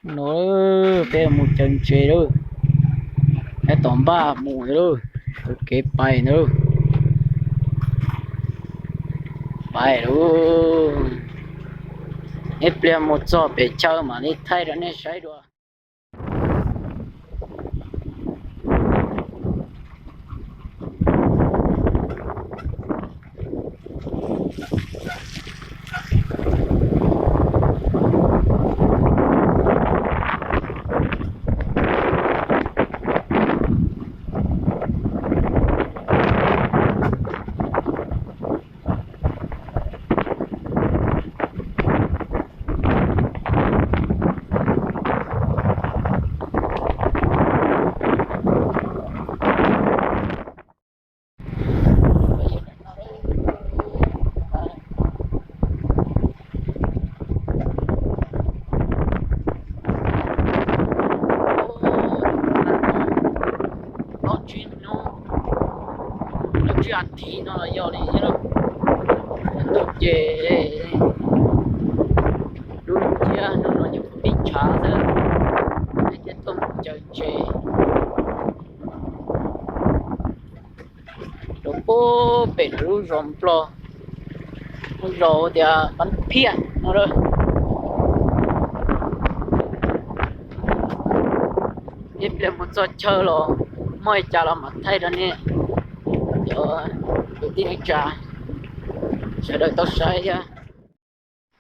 No peb mus caw ntses lauj, peb tom npaj mus ntawd lauj, tus kev pais ntawd lauj. Pais lauj, ib pliag mus txog pem chaw mam li thaij rau nej saib dua. Plaub tsib hnub, plaub tsib as thiv no los yog li thiab lauj. Ntuj ces lub hnub thiab hnub no ces kuv pib tshav xwb, thiaj tuaj mus caw ntses rau pem lawv lub zos Nplog, lub zos tias Pab Phiaj no lauj. Ib pliag mus txog chaw los muaj li cas los mam thaij rau nej cov kwv tij neej tsa sawv daws tau saib thiab.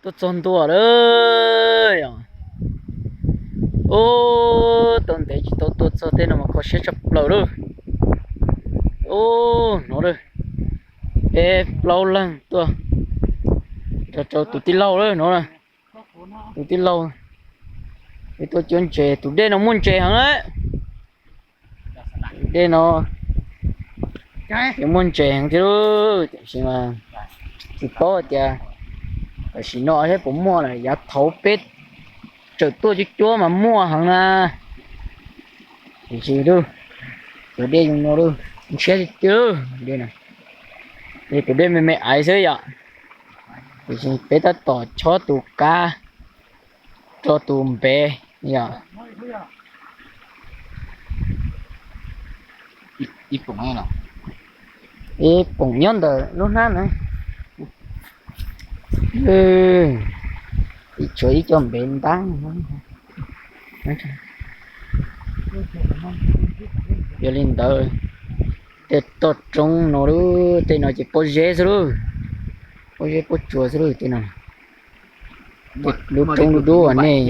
Tuaj txog ntua lawm os. Ub, tau ntev tsis tau tuaj txog tej no mas kho siab tshaj plaws lauj. Ub, hnov lawm, peb plaub leeg tuaj nrog rau tus tij laug lawm no. Tus tij laug, peb tuaj cuab ntses, tus dej no muaj ntses heev na. Tus dej no yeej muaj ntses heev thiab lauj, tiam sis mas tsis paub hais tias tam sim no thiab puas muaj na, yav thaud peb tseem tuaj cuab cuab mas muaj heev na. Tiam sis lauj, tus dej zoo no lauj, ntshiab tiag tiag lauj, dej no. Tus dej me me aiv xwb yom, tiam sis peb tab tom chob tus kab rau tus npev yom. Ib poom nyob ntawm lub hnab na. Ib tshuav ib co npev ntab. Yog li ntawd, tej toj roob no lub, tej no ces pob zeb xwb lauj, pob zeb pob tsuas xwb lauj tej no. Lub roob dub dub uas nej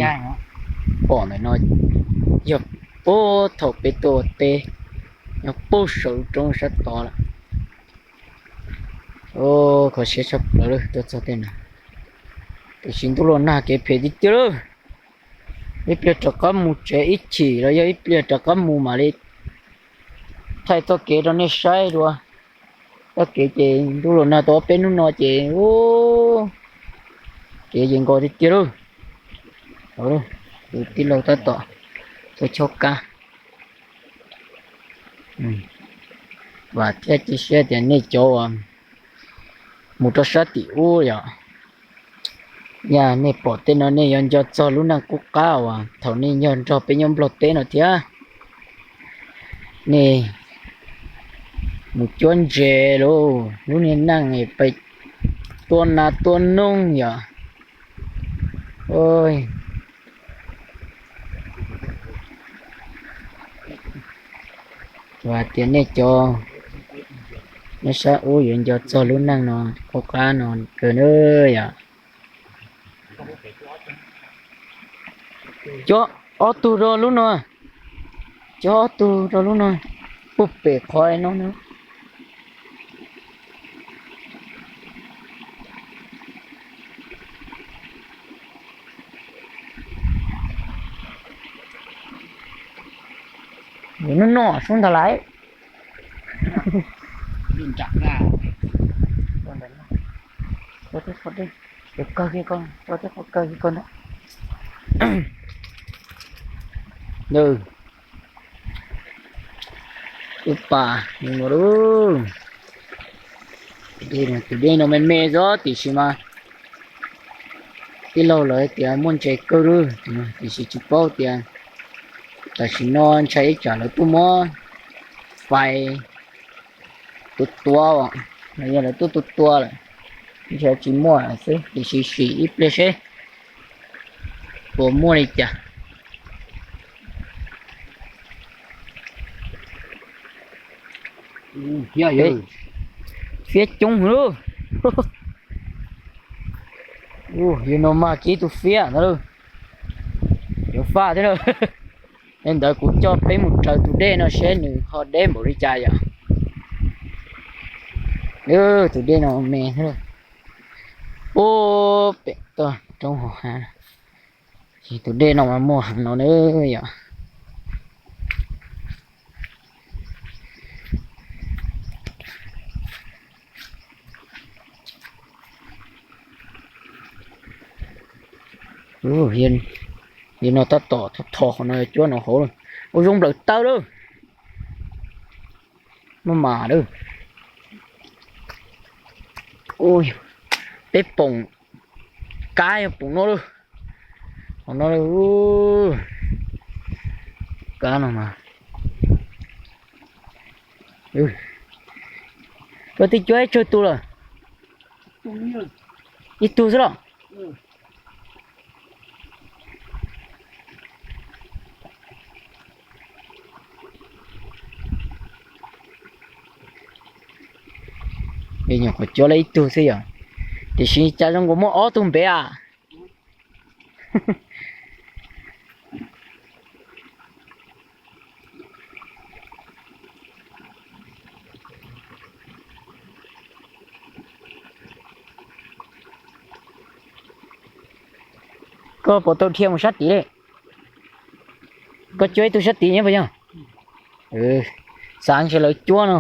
pom ntawm no yog puag thaum peb tuaj ua teb, nyob puag saum lub roob sab tod lawm. Kho siab tshaj plaws lawm tuaj txog tej no, tiam sis ntuj los nag kev phem tiag tiag lawm. Ib pliag rov qab mus tsev ib chim los yog ib pliag rov qab mus mam li thaij txoj kev rau nej saib dua. Txoj kev ces ntuj los nag tau ob peb hnub no ces ub, kev ces nkos tiag tiag lauj. Tus tij laug tab tom tuaj chob kab. Vam thiab cia siab tias nej cov uas mus rau sab tim ub yom, yog nej pom tej no nej yuav nco txog lub neej qub qab uas thaum nej yog nrog peb nyob Nplog teb no thiab. Nej mus cuab ntses lauj, lub niag neej pem tua nas tua noog yom. Hais tias nej cov nyob sab ub yuav nco txog lub neej no qub qab no kawg na yom. Cov ob tug rau lub no, cov ob tug rau lub no, puag pem qhov no na. Nws noj noj sub ntag lauj. Kawg kawg ntag. Ub pas no lauj. Tus dej no me me xwb tiam sis mas Tij laug lawv tias muaj ntses kawg lawm, tiam sis tsis paub tias tam sim no ntshai ib tsam lawv tuaj muab fais tua tua, los yog lawv tuaj tua tua lawm, ntshai tsis muaj xwb, tiam sis sim ib pliag seb puas muaj li cas. Fiab coob lawm. Yus no mas kiv tus fiab ntawd lawm. Yuav faj thiab lawm. Li ntawd kuv coj peb mus raws tus dej no seb nws ho deb npaum li cas yom. Tus dej no me thiab. Ub, pem toj roob hauv hav. Ces tus dej no mas muaj heev no na yom. Yog no tab tom thov thov qhov no cuab no hauv lawm. Ua zoo nplawm taw lawm. Maj mam lawm. Peb poom kab yog poom no lawm. Qhov no lawm. Kab no mas. Koj twb cuab ib tsawg tus lawm? Ib tug xwb los? Nyuam qhuav cuab lawm ib tug xwb yom. Tiam sis cas zoo nkaus muaj ob tug npev as. Koj puas tau dhia mus sab tid li? Koj cuab ib tug sab tid nyob puas yog? Xav ntshe lawv cuab no.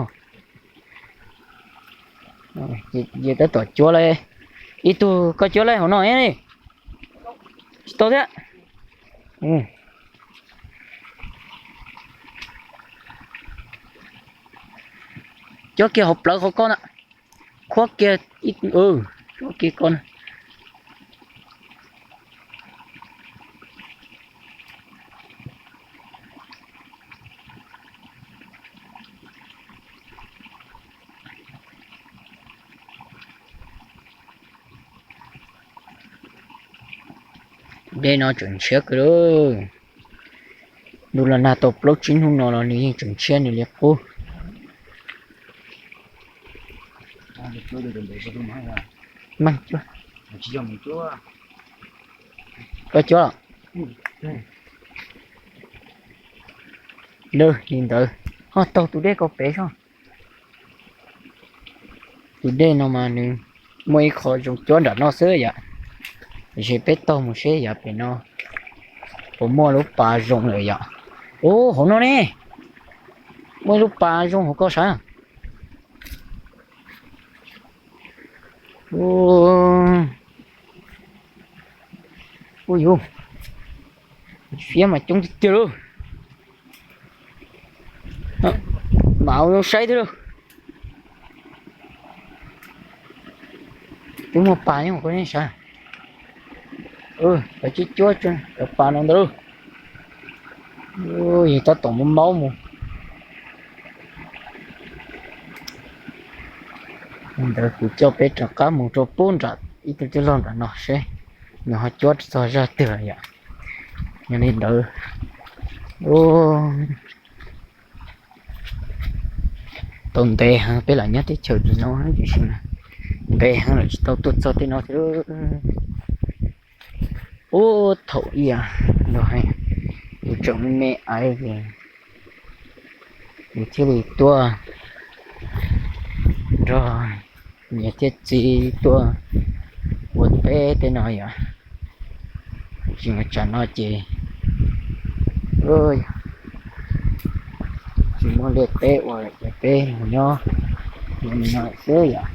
Ces tab tom cuab lawm. Ib tug koj cuab lawm hauv no li. Tsis tau thiab. Cuab kiag hauv plawv qhov koj na. Khuab kiag, khuab kiag koj na. Dej no tseem ntshiab kawg lawm. Ntu los nag tau plaub tsib hnub no los nws yeej tseem ntshiab nws li qub. Meej cuab. Koj cuab los? Li ntawd ho taug tus dej ko pem soj. Tus dej no mas nws muaj ib qho zoo cuab nram no xwb yom. Tiam sis peb taug mus seb yav pem no puas muaj lub pas zoo lawm yom. Ub, hauv no ne, muaj ib lub pas zoo hauv ko sav. Ub yus, fiab mas coob tiag tiag lauj. Mam ua zoo saib thiab lauj. Twb muaj pas nyob hauv ko ne sav. Cov cuab cuab cov pas no ntawd lauj. Yog tab tom muaj maub mus. Li ntawd kuv coj peb rov qab mus rau pub nram ib tug tij laug nram no seb nws ho cuab txog zaj twg lawm yom. Yog li ntawd, tau ntev heev peb lam nyob teb chaws tim no tiam sis ntev heev lawm tsis tau tuaj txog tej no thiab. Ub, thaum ub los hais, yus tseem me me aiv ces yus thiaj li tuaj nrog niam thiab txiv tuaj ua teb tej no yom. Tsis mus tsam no ces tsis muaj liaj teb ua lawm ces peb mus nyob li no xwb yom.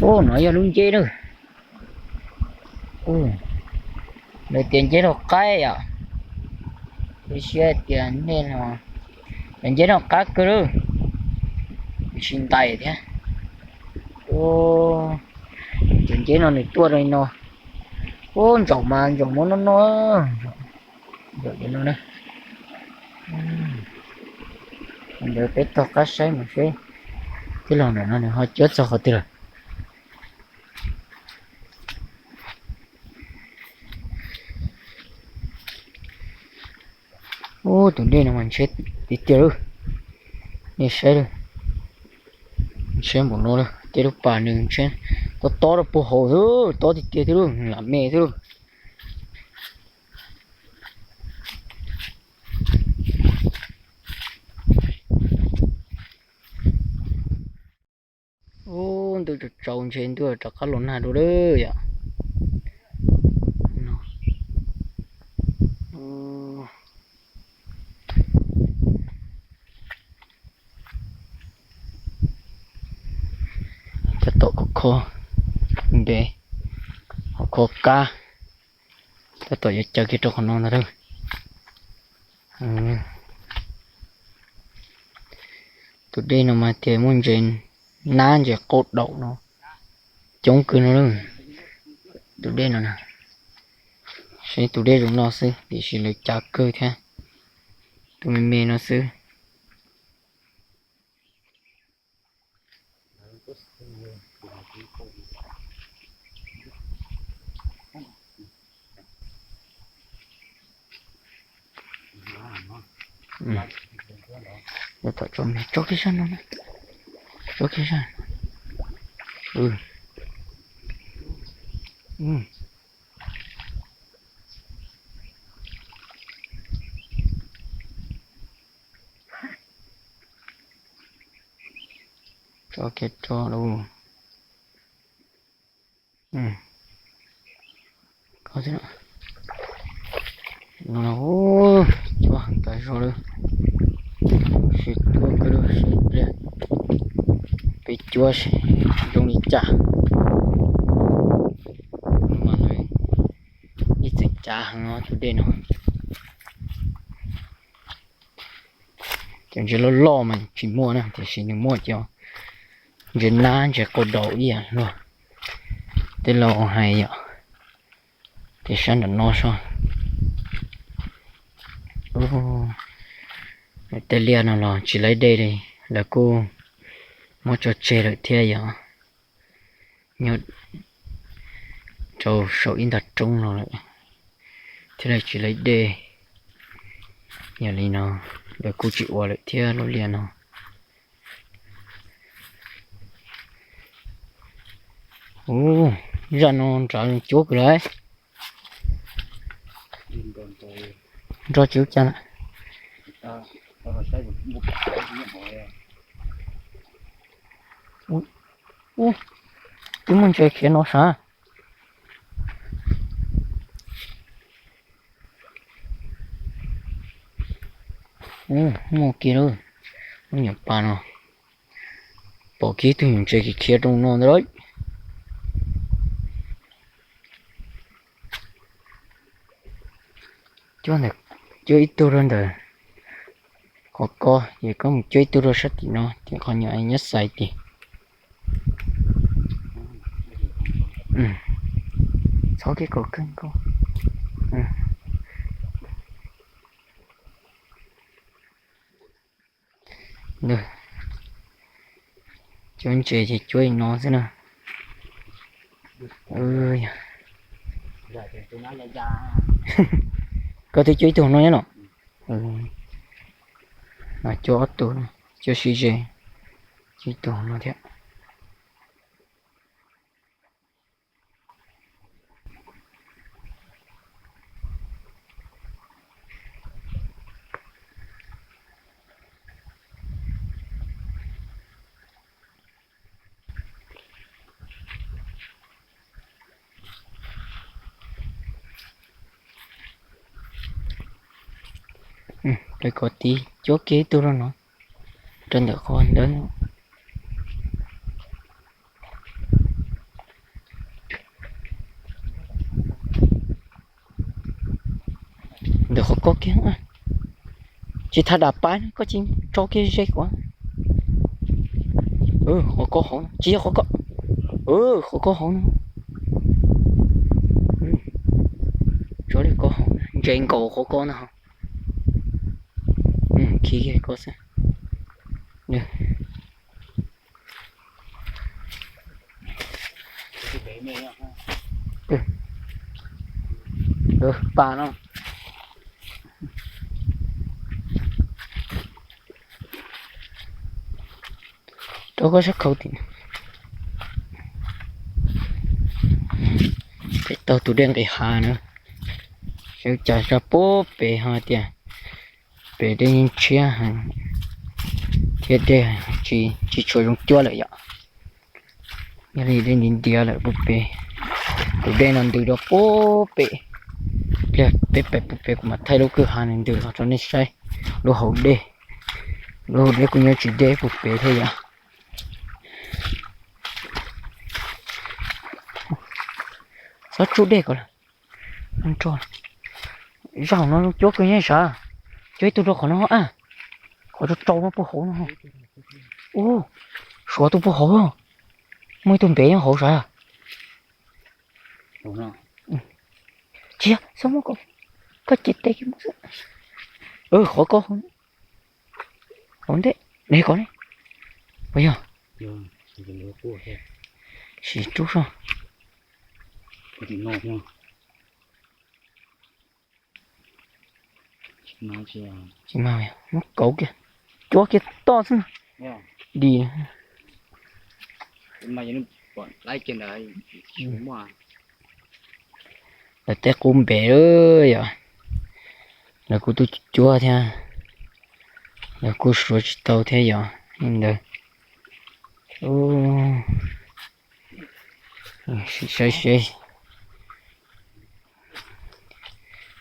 Ub, no yog lub nceb na. Lawv tias nceb laug qaib yom. Kuv siab tias nej no, cov nceb no qab kawg lawm, tsis ntais thiab. Cov nceb no nws tuaj li no, Ub, ntsaum mas ntsaum muab noj noj, ntsaum li no na. Ntawd peb taug qab saib mus seb tij laug ntawm no nws ho cuab txog qhov twg lawm. Ub, tus dej no mas ntshe tiag tiag lawm. Nej saib lawm, ntshe npaum no lawm, tej lub pas nws ntshe tob tob rau puag hauv xwb, tob tiag tiag thiab lawm, lam me thiab lawm. Ub, ntuj tsaus tsaus ntshe ntuj rov qab los nag dua lawm yom. Tab tom khov kho npe, khov kho kab, tab tom yuav caw kiag rau qhov no ntag lauj. Tus dej no mas tias muaj ntses nab ntses qau daum no coob kawg no. Tus dej no na, seb tus dej zoo no xwb tiam sis lawv cav kawg thiab. Tus me me no xwb. Tso kiag sab no, tso kiag sab. Tso kiag tso lauj. Cuab heev tas zog lawm. Sib tuaj kawg lawm, sib pliag peb cuab seb zoo li cas. Mas ib txwm cav heev tus dej no. Cov ntses loj loj mas tsis muaj na, tiam sis nws muaj cov ntses nab ntses qau daum ib yam luag tej laus hais yom. Ces sab nram no soj. Tej liaj no los tsis laib dej li, lawv kuj muab tso tseg lawm thiab yom. Nyob rau saum ib ntag roob no lawm thiaj li tsis laib dej. Yog li no lawv kuj tsis ua lawm thiab lub liaj no. Ub, zaj no nrad cuab kawg lawm. Nrog tsis ua cas na. Ub, twb muaj ntses khiav no sav. Ub, muaj kiag lawm, lub nyuam pas no. Pom kiag ib tug nyuam ntses khiav rau no ntag lauj. Cuab ntawm, cuab ib tug rau ntawm qhov ko, ces koj mus cuab ib tug rau sab tim no, ces qhov nyuam nyob xais tim. Txhob kiag kom kawg nkaus. Cuab ntses ces cuab li no xwb na. Koj twb cuab ib tug no nyob no. Cuab ob tug, cuab sib ze, cuab ib tug no thiab. Rau kom tiv cuab kiag ib tug rau no, rau ntawm qhov ntawd. Ntawm qhov ko kiag, tsis tas dam pab koj tsis tso kiag ze kuv. Qhov ko hauv no, tsis yog qhov ko, qhov ko hauv no. tsev nkaus qhov ko ntag. Khi ko xwb. Pa no. Rau koj sab khau tim. Peb taug tus dej nqis hav na. Sawv cas sab puag pem ho tias pem dej yeej tshiab heev thiab dej tsis tshua zoo cuab lawm yom. Yog li dej ntiav ntiav lawm puag pem. Tus dej no ntws rau puag pem. Pliag peb pem puag pem kuv mam thaij lub kwj ha nws ntws los rau nej saib lub hauv dej. Lub hauv dej kuj nyob tsis deb puag pem thiab yom. Txhob tsuj dej ko lawm. Zaum no cuab kawg nyob sav. Cuab ib tug rau qhov no a. Qhov tsau tsau no puag hauv no. Ub, suav tus puag hauv. Muaj ib tug npev nyob hauv sav. Tsis yog, xub muab koj, koj ces tes kiag mus xwb. Qhov ko hauv ntej ne, koj ne. Puas yog? Sim rub soj. Tsis mas, muab kauv kiag, cuab kiag toj xwb na. Dim. Lawv tej qub npe lawm yom. Lawv kuj tuaj cuab thiab, lawv kuj suav tsis tau thiab yom. Li ntawd, saib seb.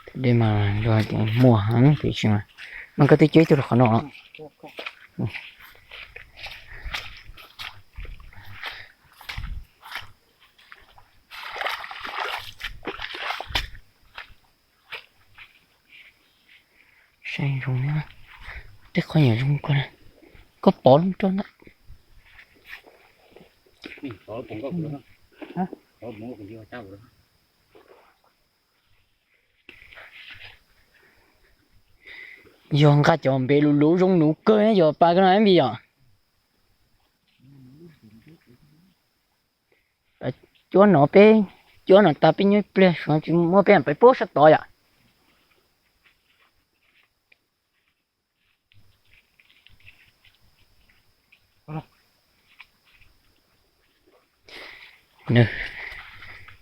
Tus dej mas luag tias muaj heev tiam sis mas, mas koj twb cuab ib tug rau qhov no. Saib zoo, tej qhov nyuam zoo ko na, koj pov lub roj ntawd. Yog nqa cov npe luv luv zoo nuv kawg yog pa ko no Npis yom. Cuab no peb, cuab no tag peb nyob ib pliag, tsis muaj peb pem puag sab tod yom.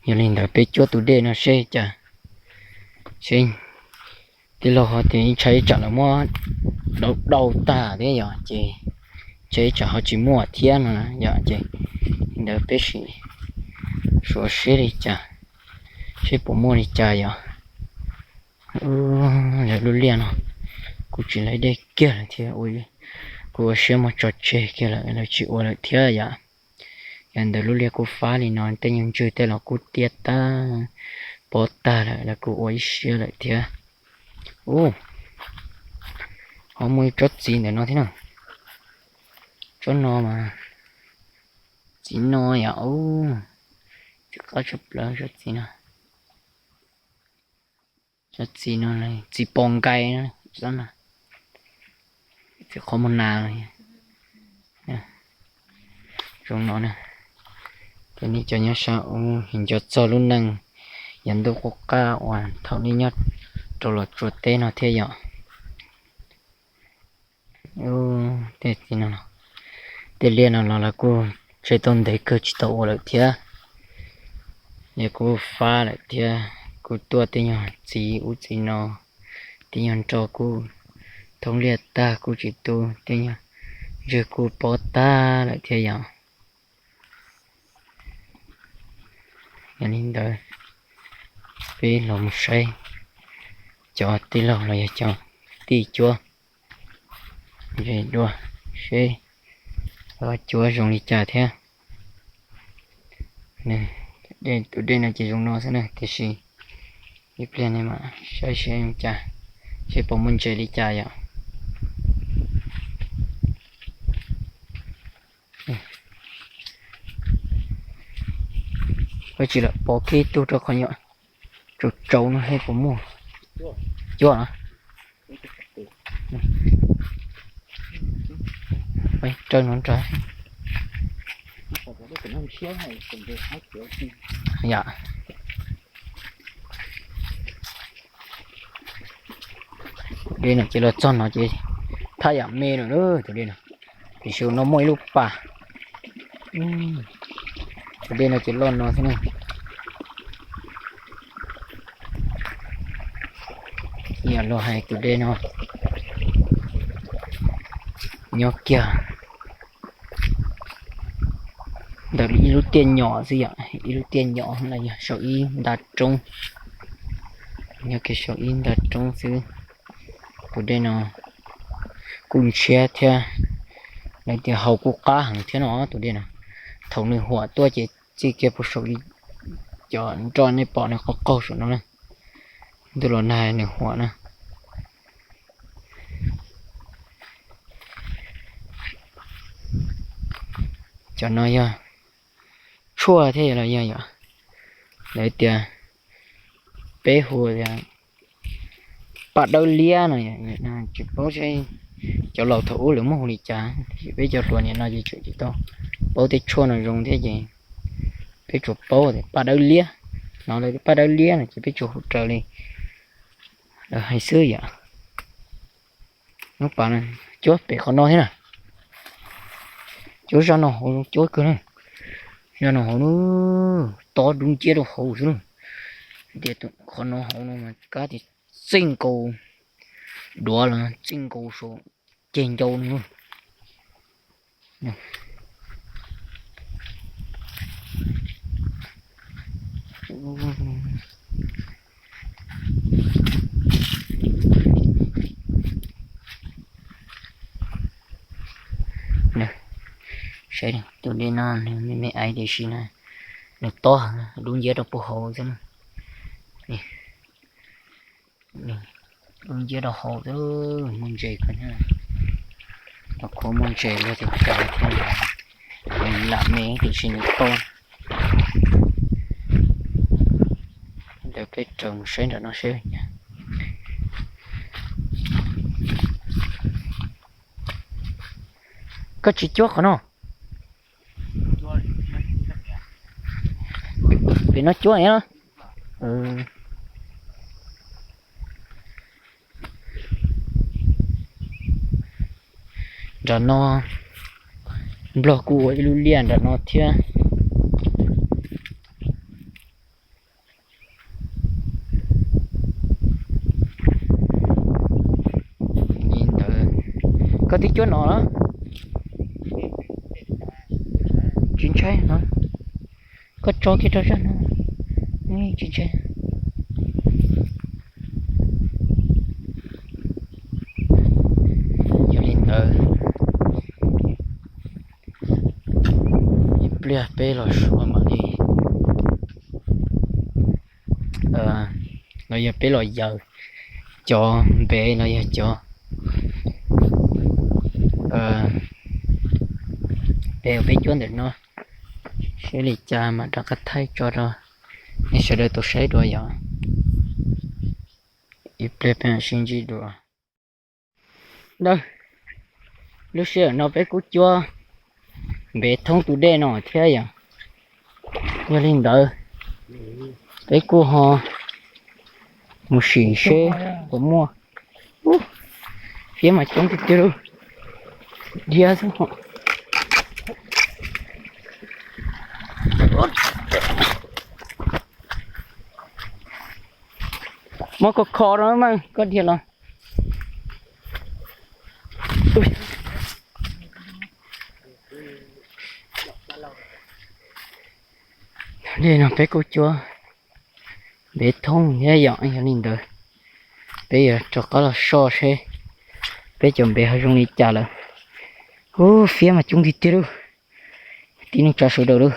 Yog li ntawd peb cuab tus dej no seb cas, seb tij laug ho tias ib tsam ib tsam lawv muab dau dau tag thiab yom, ces ib tsam ib tsam ho tsis muaj thiab no yom, ces ntawd peb sim suav seb li cas, seb puas muaj li cas yom. Lawv lub liaj no kuj tsis laib dej kiag lawm thiab, kuj ua siab muab tso tseg kiag lawm, lawv tsis ua lawm thiab yom. Yog ntawd lub liaj kuj fab li no, tej nyuag ntswg tej los kuj tiaj tag, pob tag lawm, lawv kuj ua ib siab lawm thiab. Ub, ho muaj ib tsob txiv ntawm no thiab na. Tsob no mas, txiv no yom, ub, txiv qab tshaj plaws tsob txiv no. Tsob txiv no, txiv pos nkais no, txiv qhov muag nas no. Zoo no na, ces nej cov nyob sab ub nco txog lub neej yav ntuj qub qab uas thaum nej nyob rau los tsuas teb no thiab yom. Tej txiv no, tej liaj no los lawv kuj tseg tau ntev kawg tsis tau ua lawm thiab. Yog kuj fab lawm thiab, kuj tuaj tej nyuag txiv ub txiv no, tej nyuag nroj kuj thoob liaj tag kuj tsis tu, tej nyuag ntswg kuj pob tag lawm thiab yom. Yog li ntawd, peb los mus saib cov tij laug los yog cov tij cuab ntses dua seb cuab zoo li cas thiab. Tus dej no ces zoo no xwb na, tiam sis ib pliag ne mam saib seb zoo cas, seb puas muaj ntses li cas yom. Koj tsis lam pov kiag tug rau qhov nyuam tsaus tsaus no seb puas muaj. Cuaj no. Raws no raws. Yom. Dej no ces los txog no ces thaj yam me no tus dej no. Tiam sis no muaj ib lub pas. Tus dej no ces loj no thiab ne. Yog luag hais tus dej no nyob kiag ntawm ib lub tiaj nyom xwb yom, ib lub tiaj nyom los yog saum ib nta roob, nyob kiag saum ib nta roob xwb. Tus dej no kuj ntshiab thiab, lawv tias haus kuj qab heev thiab no tus dej no. Thaum nws huam tuaj ces txij kiag puag saum li cov nroj nej pom nws qaug qaug saum no na. Ntuj los nag nws huam na. Cov no yog tshuaj thiab los yog yom, lawv tias peb hu tias paj dawb liab no, tsis paub seb cov laus thaum ub lawv muab hu li cas, tiam sis peb cov hluas nim no ces tseem tsis tau paub tej tshuaj no zoo thiab ces peb tsuas paub tias paj dawb liab no, lawv paj dawb liab no ces peb tsuas hu raws li lawv hais xwb yom. Lub pas no cuab pem qhov no thiab na. Cuab zaj no hauv, cuab kawg na. Zaj no hauv no, tob dub nciab rau hauv xwb na. Tias qhov no hauv no mas kab tias txij nkaus duav los txij nkaus saum ceg ncau no. Saib tus dej no nws me me aiv tiam sis nws tob heev, dub nciab rau puag hauv xwb. Dub nciab rau hauv xwb, muaj ntses kawg thiab. Los khuv muaj ntses luag tias cais thiab, lam me tiam sis nws tob. Ntawd peb raws mus saib nram no seb. Koj tsis cuab qhov no? Pem no cuab no. Nram no, nplog kuj ua ib lub liaj nram no thiab. Li ntawd, koj twb cuab no los? Tsis ntshai no. Koj tso kiag rau zaj no. Tsis ntshai. Yog li ntawd, ib pliag peb los suav mam li, los yog peb los yaws cov npev los yog cov npev uas peb cuab ntawm no, seb li cas mam rov qab thaij tso rau nej sawv daws tau saib dua yom. Ib pliag peb mam sib ntsib dua. Ntawd, lub sij hawm no peb kuj cuab npev thoob tus dej no thiab yom. Yog li ntawd, peb kuj ho mus sim seb puas muaj. Fiab mas coob tiag tiag lauj. Dhia xwb. Muab koj kho rau mas koj dhia los. Li no peb kuj cuab npev thoob thiab yom, yog li ntawd peb yuav rov qab los soj seb peb cov npev ho zoo li cas lawm. Ub, fiab mas coob tiag tiag lauj. Tib neeg tsa sawv daws lauj.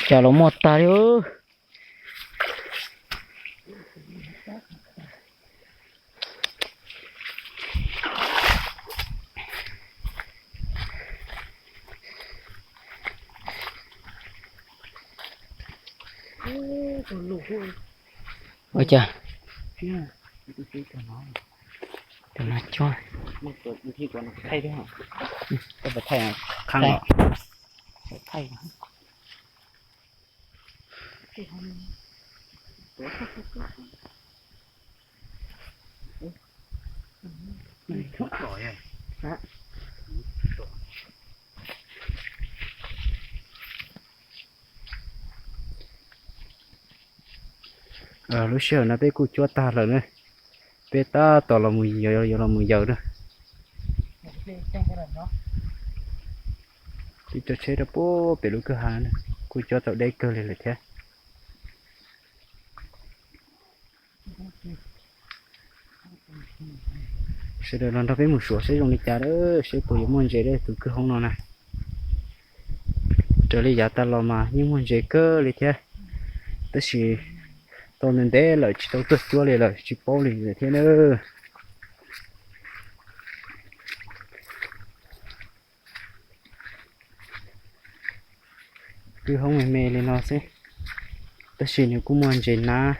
Cas los muaj tag li. Ua cas? Tus no cuab. Lub sij hawm no peb kuj cuab tag lawm na, peb tab tom los mus yuav los mus yaws na. Peb cov tsheb rau puag pem lub kwj ha, kuj cuab tau deb kawg li lawm thiab. Sawv daws los nrog peb mus suav seb zoo li cas, seb puas yuav muaj ntses rau tus kwj hoob no na. Raws li yav tas los mas yeej muaj ntses kawg li thiab, tab sis tau ntev ntev lawm tsis tau tuaj cuab li lawm tsis paub li lawm thiab na. Kwj hoob me me li no xwb, tab sis nws kuj muaj ntses nab,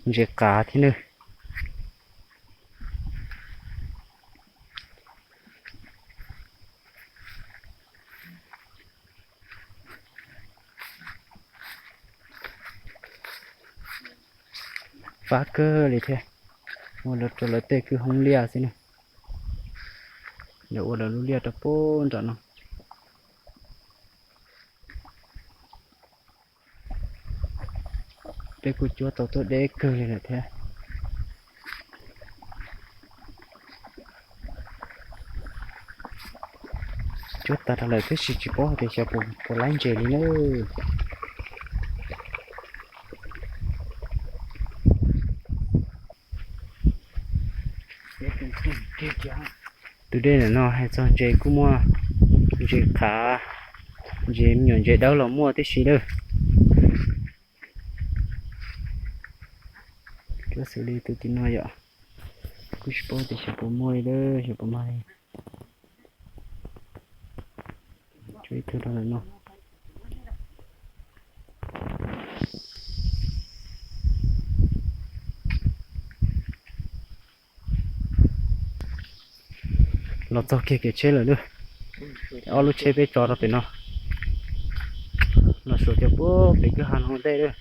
ntses qav thiab na. Fab kawg li thiab, ua rau lawv tej kwj hoob liaj xwb na. Lawv ua lawv lub liaj rau puag nram no. Peb kuj cuab tau tuaj deb kawg li lawm thiab. Cuab tag rau lawm tab sis tsis paub hais tias xyov puas laib ntses li na. Tus dej ntawm no hais txog ntses kuj muaj ntses qav, ntses me nyuam ntses dawb los muaj tib si lawm. Cuab xws li tus tim no yom, kuj tsis paub tias xyov puas muaj li lawm xyov puas mag li. Cuab ib tug rau ntawm no. Los txog kiag kev tsheb lawm na. Ob lub tsheb peb tso rau pem no, los suav cov puag pem kwj ha no ua ntej lawm.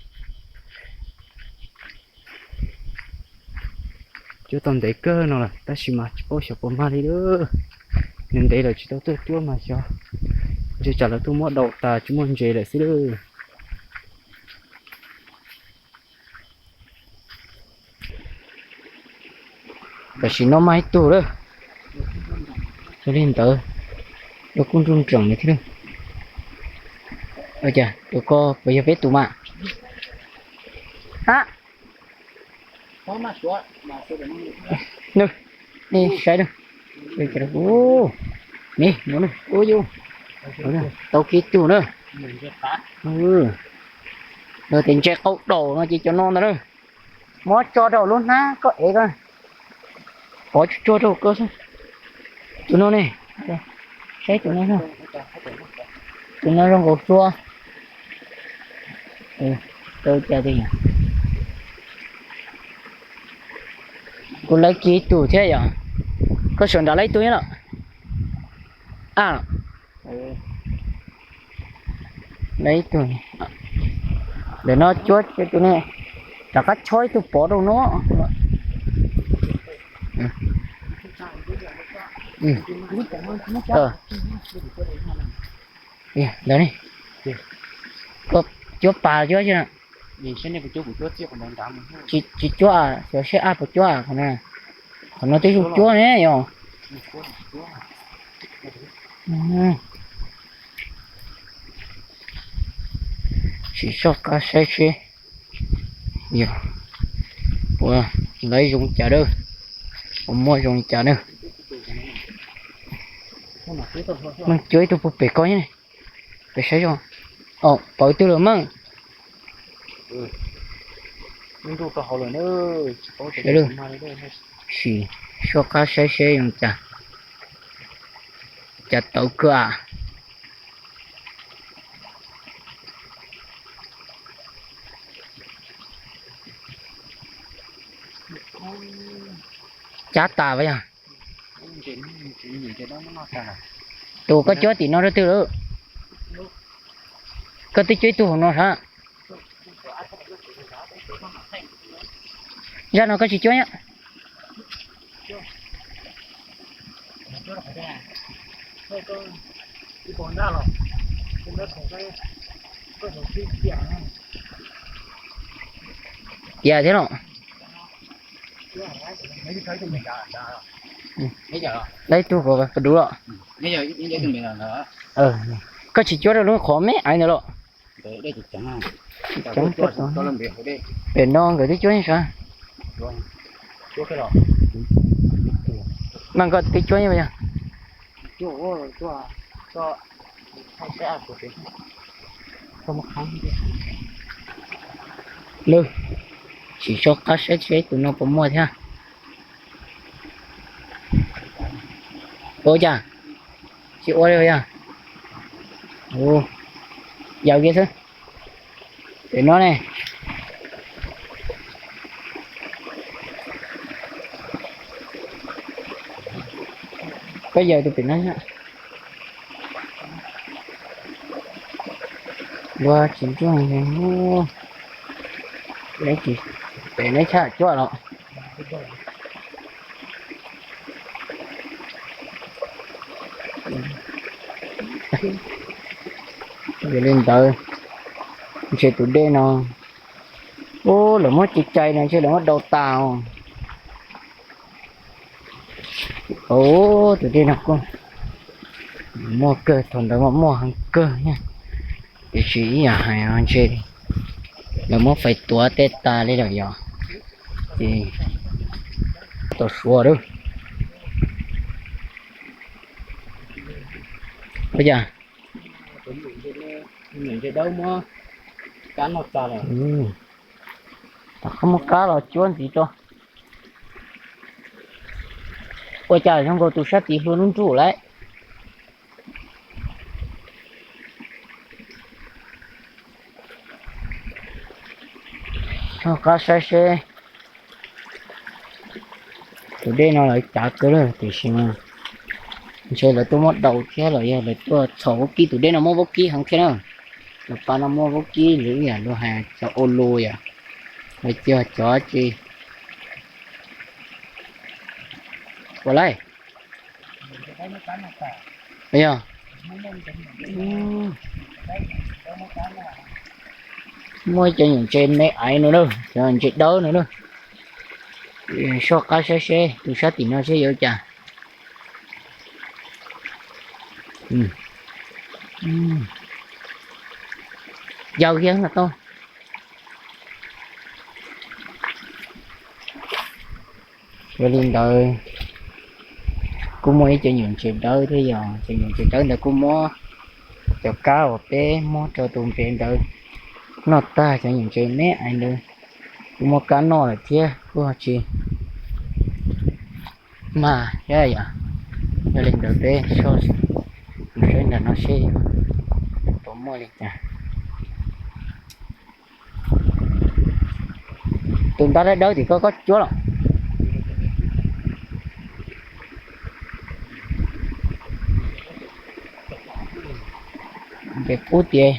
Cuab tau ntev kawg no lawm tab sis mas tsis paub xyov puas mag li lawm. Ntev ntev lawm tsis tau tuaj cuab mas xyov, ntshe tsam lawv tuaj muab daus tas tsis muaj ntses lawm xwb lawm. Tam sim no mag ib tug lawm. Yog li ntawd, lawv kuj nruj nreem li thiab. Ua cas tus ko puas yog peb tus mas? A, nws, nej saib na. Ni, ua yus tau kiag tug na. Lawv tias ntses qau daus no ces cov no ntag na. Muab tso rau lub hnab koj ev ko. Pov tsuag tsuag rau koj xwb. Tus no ne, saib tus no, tus no zoo nkaus sua. Kuv lawv kiag ib tug thiab yom. Koj saum nrad lawv ib tug thiab los? A, lawv ib tug. Ntawm no cuab tus ne, rov qab chob ib tug pov rau no. Ntawd ne, koj cuab pas cuab xwb na. Tsis cuab, xyov seb ab puas cuab qhov no. Qhov no twb zoo cuab ne yom. Sim soj qab saib seb yog puas lawv zoo cas dawb, puas muaj zoo cas na. Meej cuab ib tug puag pem ko ne, pem saib zoo. Pawv twg los meej. Sim soj qab saib seb zoo cas, cas tawv kawg a. Cab tas vas yog. Tus koj cuab tim no rau twg lawm? Koj twb cuab ib tug hauv no sav? Zaj no koj tsis cuab nyob. Tiav thiab los? Lawv ib tug kom dub los. Koj tsis cuab rau lub qhov me aiv ntawd los? Pem no nkawd twb cuab sav? Mas koj twb cuab yog? Lwm, sim soj qab saib seb tus no puas muaj thiab. Ua cas tsis ua li yog? Yau kiag xwb. Pem no ne. Koj yau tus pem no. Ua tsis ntsuag, pem neb tshaj cuaj los. Yog li ntawd, ntshe tus dej no, ub, lawv muab cais cais no ntshe lawv muab dau tas os. Ub, tus dej no kuj muaj kawg, thaum ntawd mas muaj heev kawg thiab, tiam sis ib yam hais ntshe lawv muab fais tuav tej tas li lawm yog, ces tau suav lawm. Ua cas? Ntses dawb muab kab noj tas lawm. Tom qab muab kab los cuab ntxiv rau. Ua cas zoo nkaus tus sab tid hlua nruj nruj lawm? Soj qab saib seb. Tus dej no lawv cav kawg lawm tiam sis mas ntshe lawv tuaj muab daus thiab los yog lawv tuaj txhaum vaub kib. Tus dej no muaj vaub kib heev thiab na. Tus pas no muaj vaub kib li ib yam luag hais cov ua lus yom, los yog cov tsis ua laij. Yog muaj ib cov nyuam ntses me aiv no na, cov ntses dawb no na. Soj qab saib seb tus sab tim no seb yuav ua cas. Yau kiag no tau. Yog li ntawd, kuj muaj ib cov nyuam ntses dawb thiab, yog cov nyuam ntses dawb ntawd kuj muab cov kab uas peb muab rau tus npe ntawd noj tag, cov nyuam ntses me aiv ntawd kuj muab kab noj lawm thiab, kuj tsis mag thiab yom. Yog li ntawd peb soj mus saib ntawm no seb puas muaj li cas. Tus ntab dawb dawb tim koj, koj cuab los? Npem qub tiag.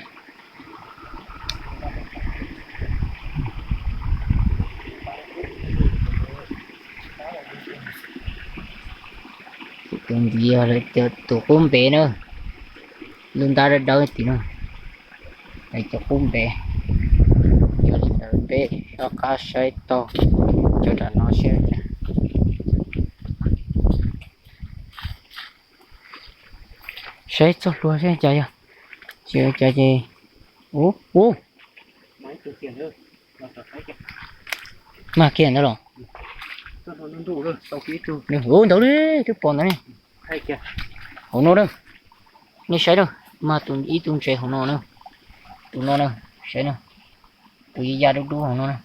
Tus ntxiv yog lawv cov tus qub npe na, lub ntab dawb dawb tim no, lawv cov qub npe. Yog li ntawd peb rov qab saib taug cov nram no seb. Saib txoj hlua seb cas yog, tsis ua cas ces, ub, ub, mag kiag ntawd los? Ub, ntawd li, twb pom ntawd ne. Hauv no na, nej saib na, mag tus ib tug ntses hauv no na, tus no na, saib na, tus ya ya dub dub hauv no na,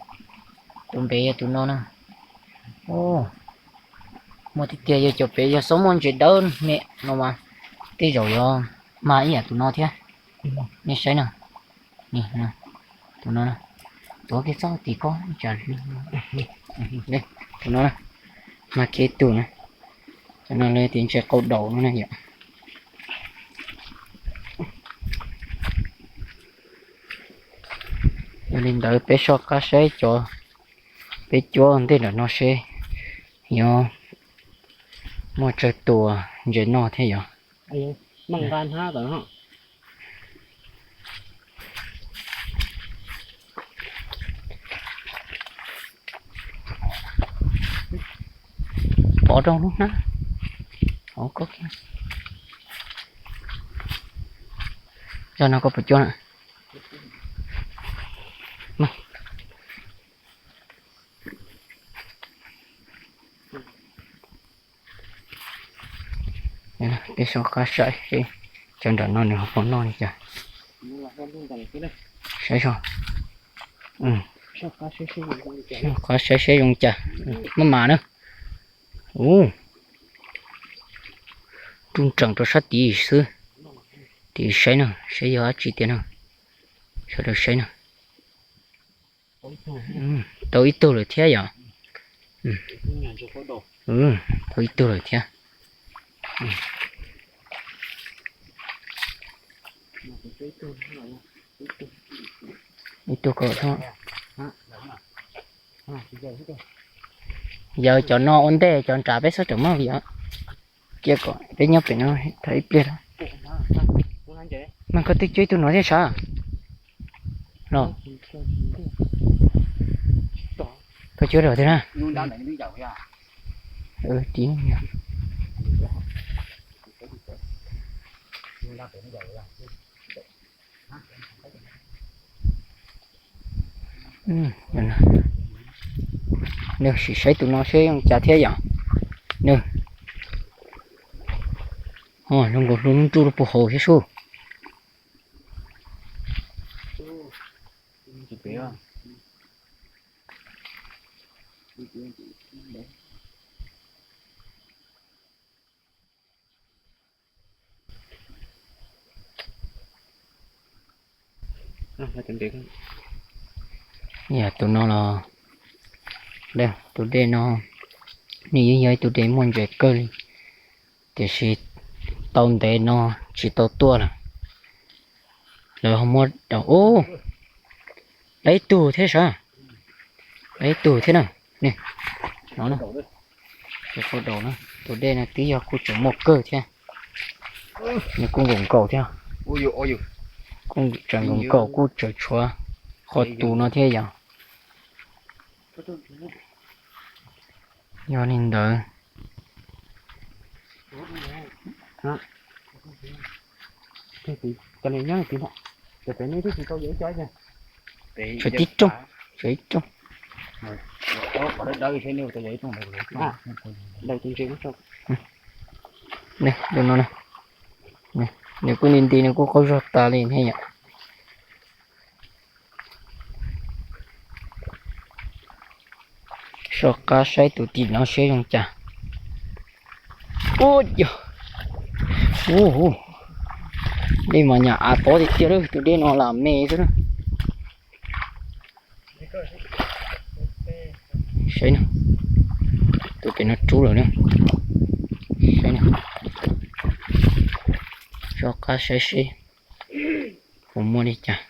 tus npe yog tus no na. Muaj tiag tiag, yog cov pem yog xob muaj ntses dawb me no mas tej zaum yuav mag ib yam tus no thiab. Nej saib na, tus no, tuav kiag txoj tim koj tsam li. Cov no, mas kev tug na, cov no lawv tias ntshe qau daus no na yom. Yog li ntawd peb soj qab saib cov peb cuab ntej nram no seb yuav muaj tsawg tus ntses noj thiab yom. Pov rau lub hnab. Zaj no koj puas cuab na? Peb soj qab saib seb cov nram no nws ho puas noj li cas. Saib so, soj qab saib seb zoo cas. Maj mam na. Ub, nruj nreem rau sab tid xwb. Tim saib no seb yog dab tsi tiag no. Sawv daws saib no. Tau ib tug lawm thiab yom. Tau ib tug lawm thiab. Ib tug ko, yog cov no ua ntej cov nrad peb txhob rawm maj li os. Cia kom peb nyob pem no tau ib pliag. Mas koj twb cuab ib tug no thiab sav los? Koj cuab dua thiab na. Nws sim saib tus no seb zoo cas thiab yom. Nws, zoo nkaus hlub lub nruj lub puag hauv thiab sub. Yog tus no los, tus dej no nws yeej yog ib tug dej muaj ntses kawg li, tiam sis tau ntev no tsis tau tuaj lawm. Lawv ho muab rau, ub, lawv ib tug thiab sav, lawv ib tug thiab na. Ni, no na, tus dej no twb yog kuj tseem muaj kawg thiab. Nws kuj nkaum nkaus thiab, kuj tseem nkaum nkaus kuj tseem tshuav qhov tus no thiab yom. Yog li ntawd, tshuav tib rooj, tshuav ib rooj. Nws kuj nti nti nws kuj qaug zog tas li thiab yom. Soj qab saib tus tim no seb zoo cas. Ub, dej mas nyam av pob tiag tiag lawm, tus dej no lam me xwb na. Saib na, tus pem no rub lawm na. Saib na, soj qab saib seb puas muaj li cas.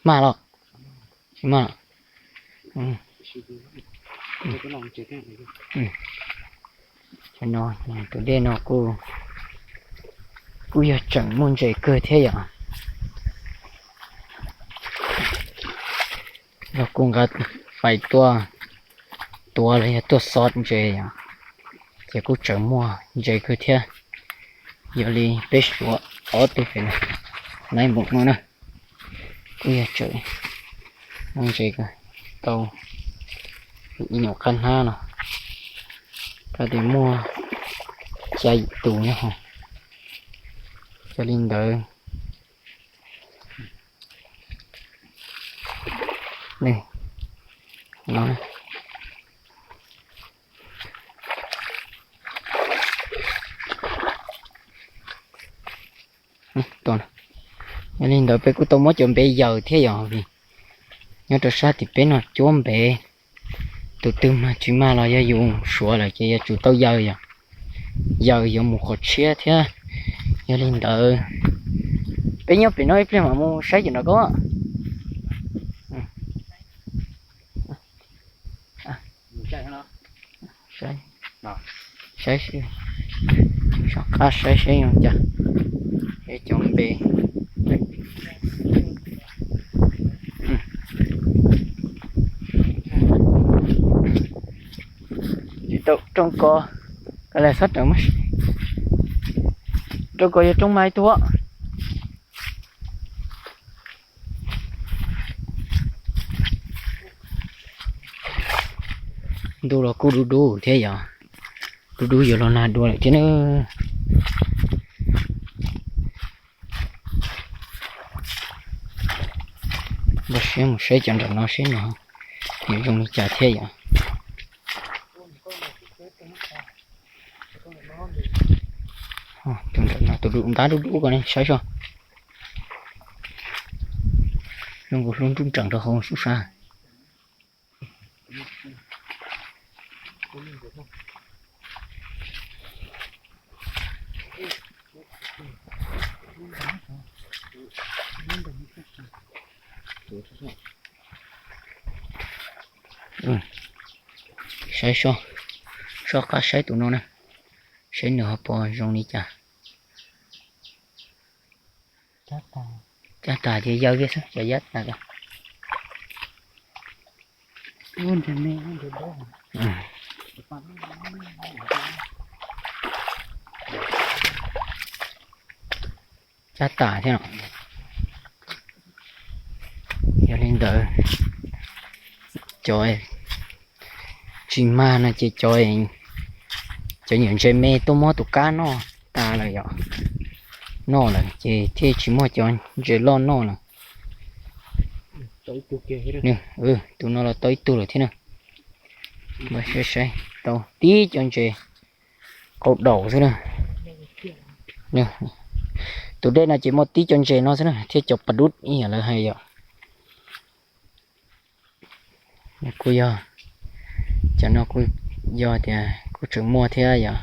Maj los? Tsis maj. Cov no, tus dej no kuj, kuj yog tseem muaj ntses kawg thiab yom. Yog kuj nqa fais tuaj tuav los yog tuaj xov ntses yom, ces kuj tseem muaj ntses kawg thiab. Yog li peb suav ob tug pem no, nai npaum no na, kuj yog tseem muaj ntses kawg, tau ib nyuag qab hnab no, koj tias muaj xya yim tus nyob hauv. Yog li ntawd, no, no, to. Yog li ntawd peb kuj tau muab cov npe yaws thiab yog vim nyob rau sab tim peb no cuab npe, tus twg mag tsis mag los yog yus suav lawm ces yuav tsum tau yaws yog, yaws yuav mus qhov tshiab thiab. Yog li ntawd peb nyob pem no ib pliag mam mus saib cov nrad ko. Saib, saib, soj qab saib seb zoo cas. Es cov npe, tsis tau rooj ko, ka le xob raws mas, rooj ko yog rooj mas ib tug. Ntuj los kuj dub dub thiab yog, dub dub yuav los nag dua lawm thiab na. Npaj siab mus saib cov nram no seb no nws zoo li cas thiab yom. Tus nram no tus dub ntab dub dub ko ne saib soj. Zoo nkaus hlub nruj nreem rau hauv sub sab. Saib soj, soj qab saib tus no na, saib nws ho puas zoo li cas. Cab tas ces yaws kiag xwb, cov yab tas ko. Cab tas thiab no. Yog li ntawd cov tsis mag no ces cov, cov nyuam ntses me tuaj muab tus kab noj tas lawm yom. Noj lawm ces thiaj tsis muaj cov ntses loj noj lawm. Tus no los tau ib tug lawm thiab na. Saib saib, tau tib cov ntses qau daum xwb na. Tus dej no ces muaj tib cov ntses no xwb na thiab cov pas dub ib yam lawv hais yom. Kuj yog, cov no kuj yog tias kuj tseem muaj thiab yom.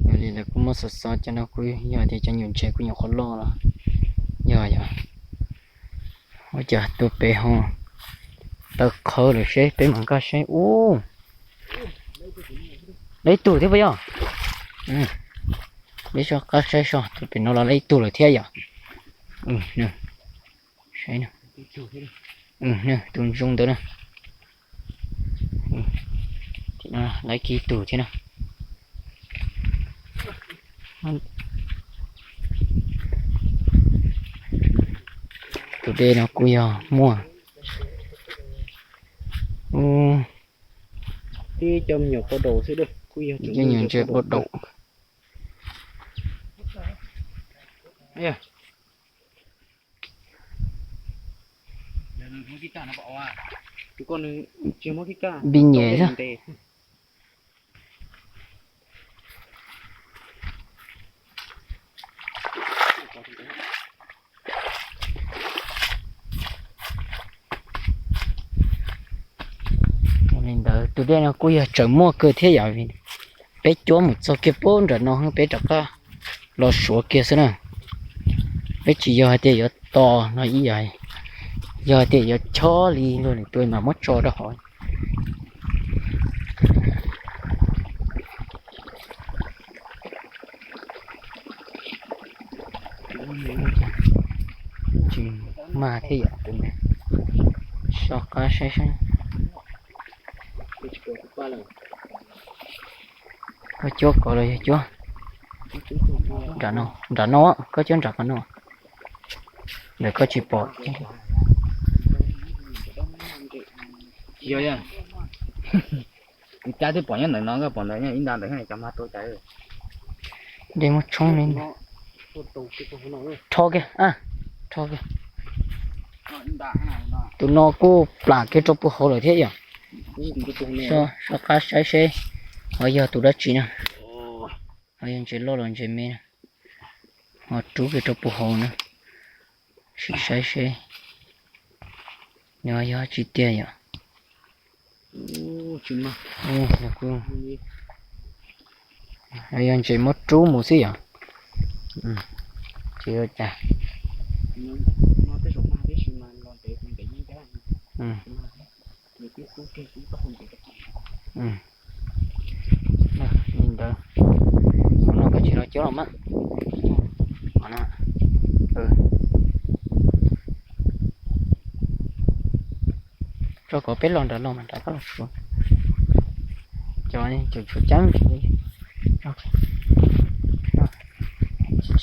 Yog li lawv kuj muab xov xov cov no kuj yog tias cov nyuam ntses kuj nyuam qhuav loj los yog yom. Ua cas tuaj pem ho taw qhawv lawm seb peb mam nkag seb ub. Lawv ib tug thiab puas yog? Peb soj qab saib soj, tuaj pem no los lawv ib tug lawm thiab yom. Saib, tus zoo ntawd na. Lawv ib tug thiab na. Tus dej no kuj yog muaj ib co me nyuam pau daum xwb, ib co me nyuam ntses pau daum. Npij nyem xwb. Li ntawd tus dej no kuj yog tseem muaj kawg thiab yom, peb cuab mus txog kiag pub nram no peb rov qab los suav kiag xwb na. Peb tsis yog hais tias yuav tos no ib yam, yog hais tias yuav chob li luag lwm tus mam muab tso rau hauv. Tsis mag thiab yom, tus no soj qab saib saib. Koj cuab ko los yog cuab nram no, koj cuab nram qab no, ntawm koj tsis pom. Yog, cab twb pom nyob ntawm no, koj pom ntawd ib nta ntawd cov mag tua cas. Dej muab tshoob li. Rho kiag, rho kiag. Tus no kuj plam kiag rau puag hauv lawm thiab yom. Soj qab saib seb ho yog tus dab tsi na. Ho yog ntses loj los ntses me na. Ho rub kiag rau puag hauv na, sim saib seb nws yog tsis tiag yom. Yog ntses muab rub mus xwb yom. Tsis ua cas. Li ntawd, no koj tsis los cuab los mas. Tso kom peb los nram los mas nram koj los suav. Cov tseem tshuav ceeb,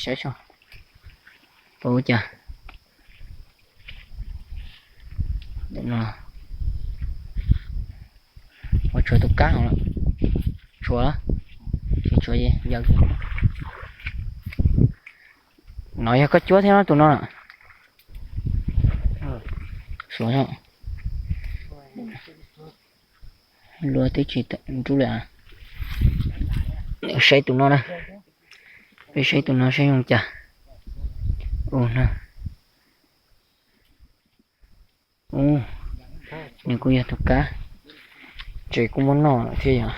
saib so, pom ua cas. Ua tshuav tus kab hauv lawm. Tshuav, tsis tshuav yog, no yog koj cuab thiab tus no. Suav, luag twb tsis nrub li. Saib tus no na, peb saib tus no saib zoo cas. Ua no, nws kuj yog tus kab, ntses kuj muab noj lawm thiab yom.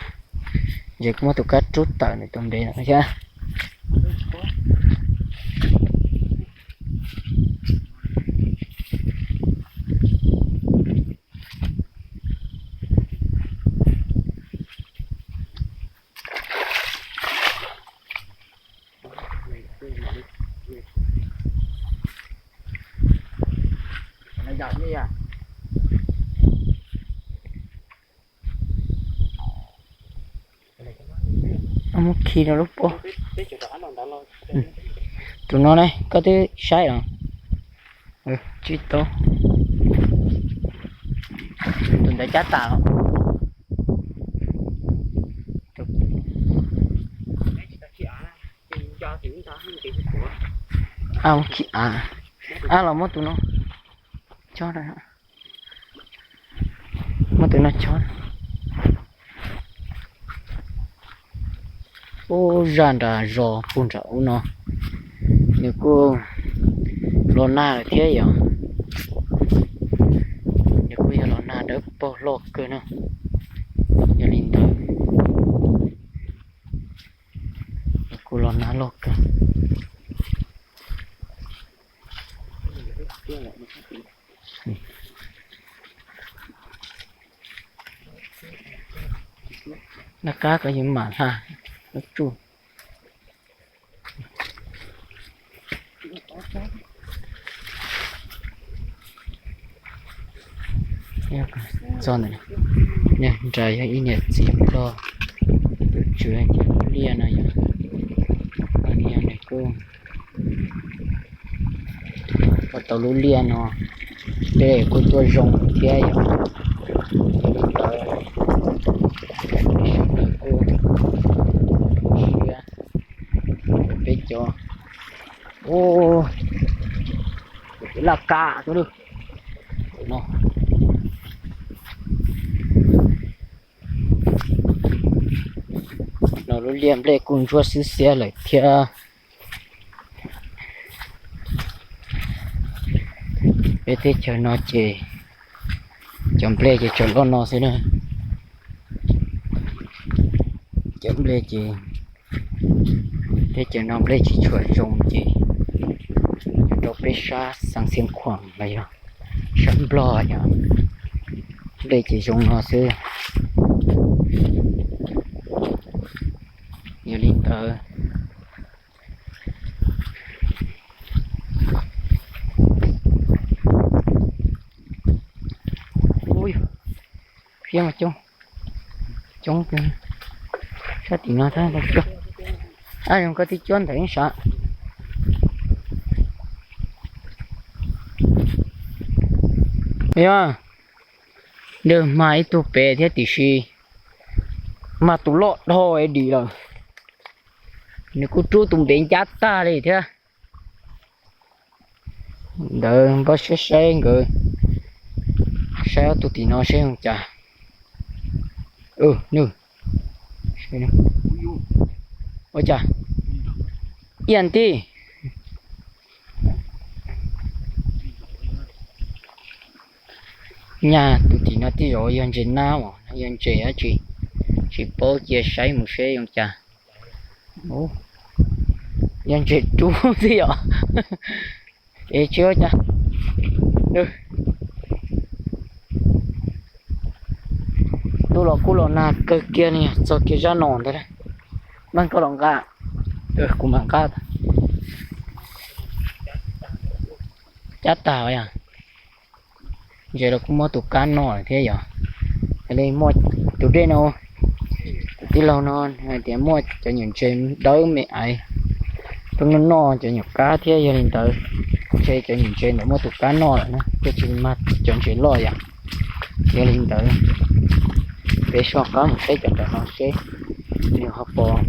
Ntses kuj muab tus kab rub tawm nws tus ntev lawm thiab. Muab khi rau lub pob. Tus no ne koj twb saib los? Tsis tau. Tus ntawd cab tas los. Khi av, los muab tus no chob, muab tus no chob. Ub, zaj nram zos puag nram ub no, nws kuj los nag lawm thiab yom. Nws kuj yog los nag dawb paug loj kawg na. Yog li ntawd, nws kuj los nag loj kawg. Nag kab ko yeej mam hla lub tsuj. Txog ntawm no, nram yog ib niam txiv Nplog tus tswv ces lub liaj no yog, niag nws kuj ua tau lub liaj no, peb kuj tuaj zoo thiab yom. Yog li ntawd, peb sawv daws kuj siab, peb cov, ub, laj kab no, no lub liaj nplej kuj ntsuab xwb xiab lawm thiab. Peb teb chaws no ces cov nplej ces tsuas loj no xwb na. Cov nplej ces teb chaws no nplej tsis tshua zoo ces rau peb sab Xeev Khuam los yog sab Nplog yog nplej ces zoo no xwb. Yog li ntawd, ub, coob, coob, sab tim no thiab. Ab, zoo koj twb cuab ntawm ib sab. Yog, nws mag ib tug pem thiab tiam sis mag tus loj dhau dim lawm. Nws kuj rub tus npev ncab tag li thiab. Ntawd npaj siab saib nkawd, saib ob tug tim no seb zoo cas. Nws, ua cas, ib yam tib, Nyaj tus tim no tej zaum yog ntses nab os, yog ntses dab tsi, tsis paub, cia saib mus seb zoo cas. Yog ntses rub xwb yom. Es tsis ua cas. Ntuj los kuj los nag kawg kiag li, txog kiag zaj no ntag. Npaj koj los nqa, kuv mam nqa. Cab tag yog. Ntses los kuj muab tus kab noj lawm thiab yog. Yog li muaj tus dej no, tus tij laug no hais tias muaj cov nyuam ntses dawb me aiv tuaj noj noj cov nyuam kab thiab, yog li ntawd ntshe cov nyuam ntses ntawd muaj tus kab noj lawm na, thiaj tsis mag cov ntses loj yom. Yog li ntawd peb soj qab mus saib cov nram no seb nws ho puas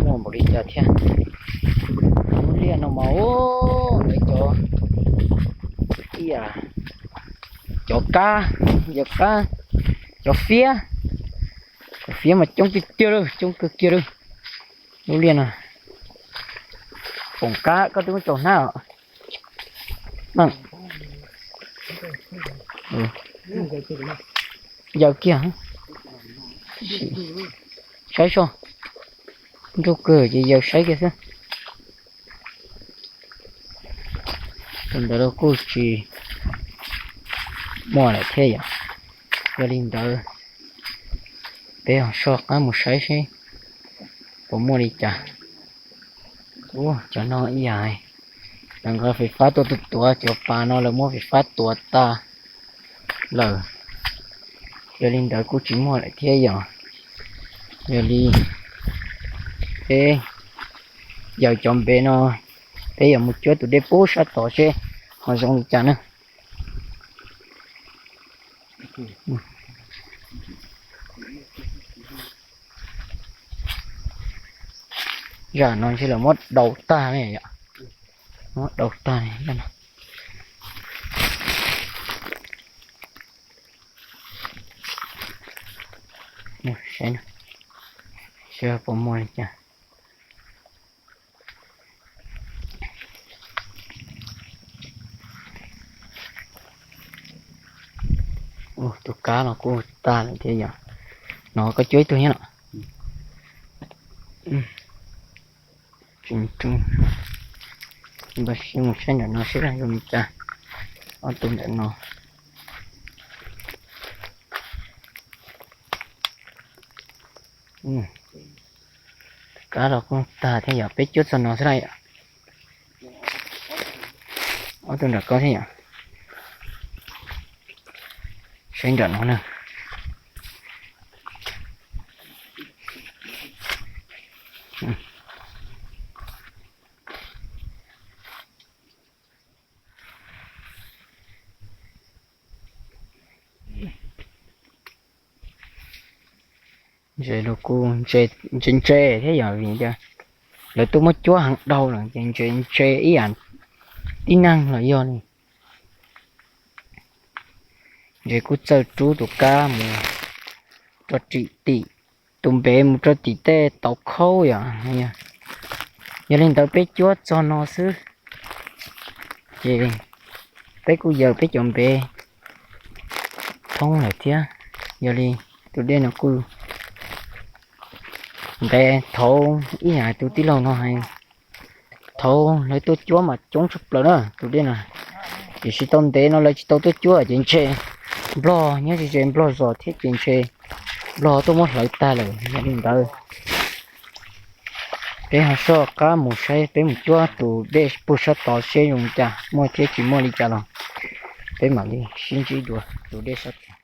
muaj npaum li cas thiab. Lub liaj no mas ua ntawd cov, ib yam cov kab, yawg kab, cov fiab, cov fiab mas coob tiag tiag lawm, coob kawg kiag lawm. Lub liaj no, foom kab koj twb muab tsaus hnab os. Yawg kiag, saib soj, nruj kawg ces yawg saib kiag xwb. Tus ntawd los kuj tsis muaj lawm thiab yom. Yog li ntawd peb ho soj qab mus saib seb puas muaj li cas. Ua cov no ib yam, lawv nqa fais fab tuaj tuav tuav, cov pas no lawv muab fais fab tuav tas lawm. Yog li ntawd kuj tsis muaj lawm thiab yom. Yog li peb yawm cov npe no, peb yuav mus cuab tus dej pub sab tod seb ho zoo li cas na. Zaj no ntshe lawv muab daus tag ne yom, muab daus tag ne. Seb puas muaj li cas. Tus kab los kuj tag lawm thiab yom. No koj cuab ib tug nyob no. Npaj siab mus saib nram no seb zoo li cas. Ob tug nram no. Kab los kuj tag thiab yom, peb cuab txog no xwb na yom. Ob tug nram ko thiab yom. Saib nram no na. Ntses los kuj ntse ntse thiab yom, vim tias lawv tuaj muab cuab heev dhau lawm ces ntses ntse ib yam tib neeg los yog li. Ntses kuj txawj rub tus kab mus rau tim, tus npe mus rau tim tej tauv khaub yom. Yog li ntawd peb cuab txog no xwb ces peb kuj yawm peb cov npe thoob lawm thiab. Yog li tus dej no kuj ntev, thaum ib yam tus tij laug no hais, thaum lawv tuaj cuab mas coob tshaj plaws na tus dej no. Tiam sis tau ntev no lawv tsis tau tuaj cuab ces ntshe nplog nyob ze ze nplog zos thiab ces ntshe nplog tuaj muab hlawv tag lawm. Yog li ntawd peb ho soj qab mus saib, peb mus cuab tus dej puag sab tod seb zoo li cas, muaj thiab tsis muaj li cas los peb mam li sib ntsib dua tus dej sab tod.